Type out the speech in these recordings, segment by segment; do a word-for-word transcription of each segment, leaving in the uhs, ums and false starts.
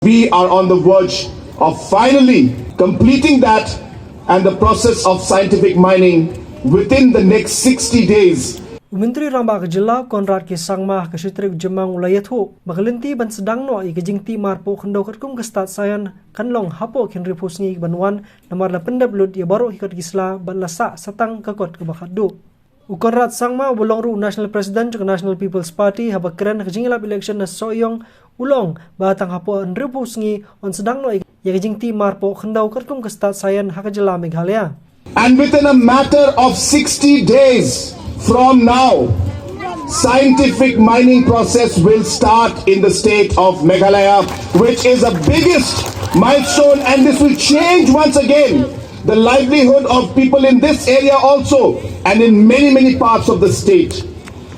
We are on the verge of finally completing that and the process of scientific mining within the next sixty days. U Myntri Rangbah ka Jylla Conrad K Sangma ha ka shi tarik Jymmang u la ïathuh ba ka lynti ban sdang noh ïa ka jingtih mar poh khyndew katkum ka stad science kan long hapoh ki hynriewphew sngi ban wan, namar la pyndep lut ïa baroh ki kot ki sla bad la sah satang ka kot kaba khatduh. U Conrad Sangma, uba long ruh u National President jong ka National People's Party, haba kren ha ka jingïalap election na Sohiong, u la ong ba tang hapoh hynriewphew sngi yn sdang noh ïa ka jingtih mar poh khyndew katkum ka stad science ha ka jylla Meghalaya. And within a matter of sixty days from now, scientific mining process will start in the state of Meghalaya, which is a biggest milestone, and this will change once again the livelihood of people in this area also and in many, many parts of the state.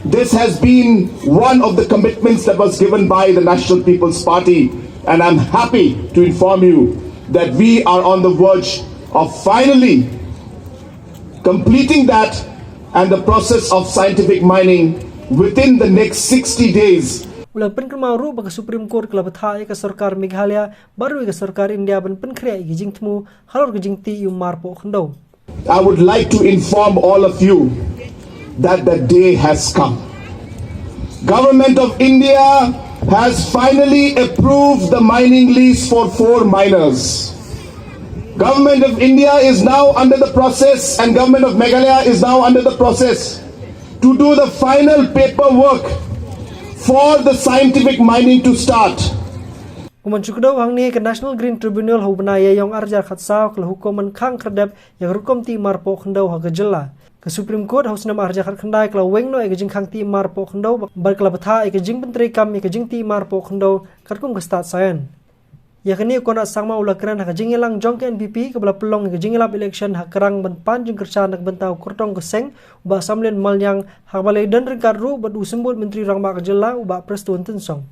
This has been one of the commitments that was given by the National People's Party, and I'm happy to inform you that we are on the verge of finally completing that and the process of scientific mining within the next sixty days. U la pynkynmaw ruh ba ka Supreme Court ka la bthah ïa ka sorkar Meghalaya bad ruh ïa ka sorkar India ban pynkhreh ïa ki jingthmu halor ka jingtih ïa u mar poh khyndew. I would like to inform all of you that the day has come. Government of India has finally approved the mining lease for four miners. Government of India is now under the process, and Government of Meghalaya is now under the process to do the final paperwork for the scientific mining to start. Kumban shu kdew hangne, ka National Green Tribunal ha u bnai Ïaïong arhajar khatsaw ka la hukum ban khang khyrdep ïa ka rukom tih mar poh khyndew ha ka jylla. Ka Supreme Court ha u snem arhajar khatkhyndai ka la weng noh ïa ka jingkhang tih mar poh khyndew bad ka la bthah ïa ka jingpyntreikam ïa ka jingtih mar poh khyndew katkum ka stad science. Ïa kane u Conrad Sangma u la kren ha ka jingïalang jong ka N P P kaba la pynlong ïa ka jingïalap election ha Krang ban pan jingkyrshan na ka bynta u kyrtong ka seng, u Bah Samlin Maliang, ha kaba la ïadon ryngkat ruh bad u Symbud Myntri Rangbah ka jylla, u Bah Prestone Tynsong.